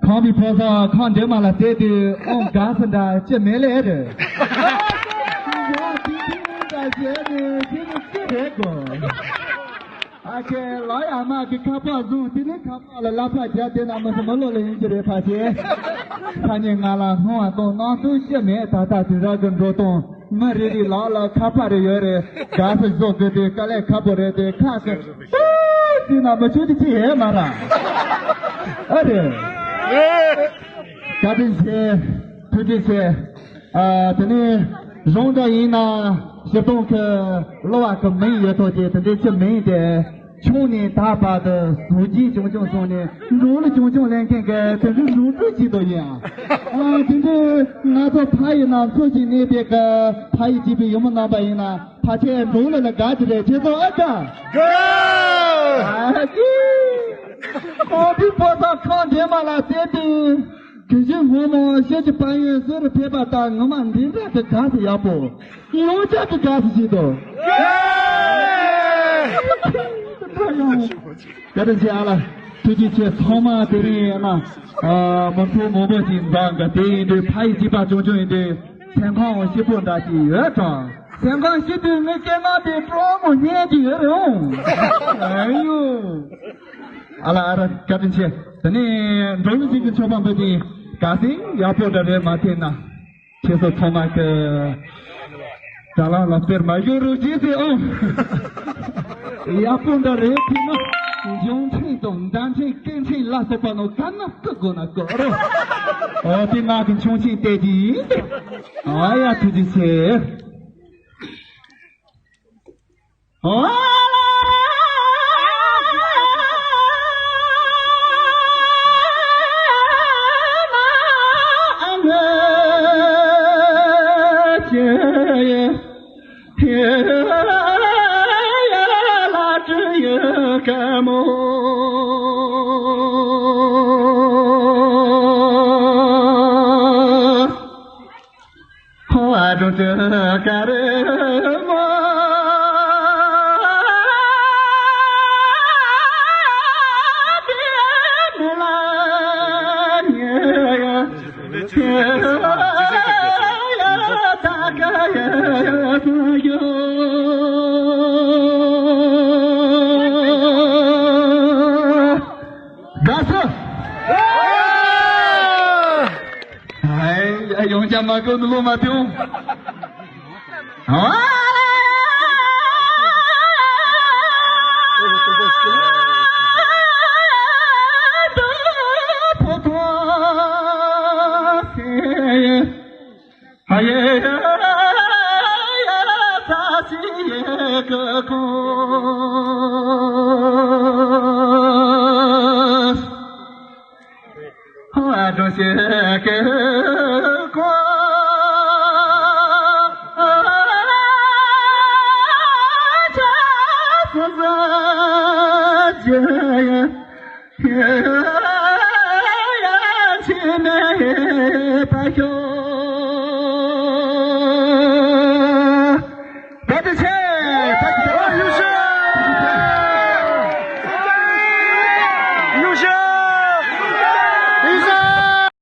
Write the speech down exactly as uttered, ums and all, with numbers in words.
ཁམས་པའི་ཕོ་གསར་ཁམས་འདྲེ་མ་ལ་བལྟས་དུས་ཨང་དགའ་སི་འདྲ་ཅི་མེད་ལེ་རེད། ཡ་དེ་དེ་ནི་ད་བྱས་ནས་དེ་ནི་ཅི་རེད་གོ། ཨ་ཁེ་ལ་ཡ་མ་གི་ཁ་པར་བཟུང་དེ་ནི་ཁ་པར་ལ་ལབ་ཕ་རྒྱ་དེ་ན་མི་སི་མི་ལོ་ལ་ཡིན་གྱི་རེད་ཕ་ཆེ། ཁ་ཉིན་ང་ལ་སྔོན་བ་གཏོང་གནང་ཚུལ་ཅི་མེད་ད་ལྟ་དུས་རབས་ཀྱི་འགྲོ་སྟངས། མི་རེ་རེ་ལག་ལ་ཁ་པར་རེ་ཡོད་རེད། དགའ་སི་བཟོ་དགོས་དེ་དཀའ་ལས་ཁག་པོ་རེད་དེ་ཁག་གི་ཨོ་ཟེར་ན་མི་ཆོག་དེ་ཅི་ཡོད་མ་ར། ཨ་རེད། བཀའ་དྲིན་ཆེ། ཐུགས་རྗེ་ཆེ། ཨ་དེ་ནས་རང་འདྲ་ཡིན་ན་སྤྱིར་བཏང་གི་གླུ་བ་གི་མིང་ཡོད་ཐོག་དེ་དེ་འདྲའི་ཆེ་མིང་དེ། ཆུང་ནས་ད་བར་དུ་བཟོ་རྒྱུ་ཆུང་ཆུང་སོང་ནས་འགྲོ་ལ་ཆུང་ཆུང་ལེན་མཁན་གྱི་དེ་འདྲའི་ལུང་སྤྲུལ་ཅིག་ཏུ་ཡིན། ཨ་དེ་འདྲའི་ང་ཚོ་ཕ་ཡི་ནང་ཚོ་ཞིག་གནས་པའི་གི་ཕ་ཡི་སྐྱེས་པའི་ཡུལ་མི་རྣམ་པ་ཡིན་ན་ཕ་ཆེ་འགྲོ་ལ་ལ་དགའ་གི་རེད་ཁྱེད་ཚོ་ཨ་དགའ། དགའ། ཨ་ཀི། ཁམས་པའི་ཕོ་གསར་ཁམས་འདྲེ་མ་ལ་བལྟས་དུས། དེ་བཞིན་སྔོན་མ་ཤེལ་གྱི་དཔལ་ཡོན་གསོལ་རུ་ཕེབས་པ་དང་ངོ་མ་འདི་འདྲ་གི་དགའ་སི་ཡག་པོ། ཡོངས་ཁྱབ་ཀྱི་དགའ་སི་ཞིག་ཏུ། བཀའ་དྲིན་ཆེ་ཨ་ལ། ཐུགས་རྗེ་ཆེ་ཚང་མ་དེ་རིང་ཡིན་ན། མང་ཚོགས་མང་པོ་ཞིག་འཛོམས་འདུག་དེ་ཡིན་དུས་ཕ་ཡི་སྐྱེས་པ་ཆུང་ཆུང་ཡིན་དུས་སེམས་ཁམས་འོ་སྐྱིད་པོ་འདྲ་ཞིག་ཡོད་དྲ། སེམས་ཁམས་སྐྱིད་དུས་ངའི་སྐད་ངག་དེ་སྤྲོ་མོ་སྙན་གྱི་ཡོད་རེད་འོང་། ཨ་ཡོ། ཨ་ལ་ཨ་ར་བཀའ་དྲིན་ཆེ། དེ་ནས་འགྲོ་ལུགས་ཅན་གྱི་མཆོད་པ་འབུལ་ཏེ་དགའ་སེང་ཡག་པོ་འདྲ་རེད་མ་ཐེན་ན། ཁྱེད་ཚོ་ཚང་མ་གི་དྲ་ལམ་ལ་དཔེར་མ་བཞུགས་རོགས་གྱིས་ཟེར་ཨང་། ཡག་པོ་འདྲ་རེད་ཐེན་ན། འབྱུང་འཕྲིན་དང་མཛའ་འཕྲིན་སྐད་འཕྲིན་ལ་སོགས་པ་ནང་ག་ན་སྐུ་དགོས་ན་སྐུ་རོ། ཨོ་དེ་ང་གི་ཆུང་ཆེན་བལྟས་ཀྱི་ཡིན། ཨ་ཡ་ཐུགས་རྗེ་ཆེ། དགའ་སོ། ཨའི་ཡ་ཡོང་ཅག་མ་གོ་ནུ་ལོ་མ་ཐེའུ།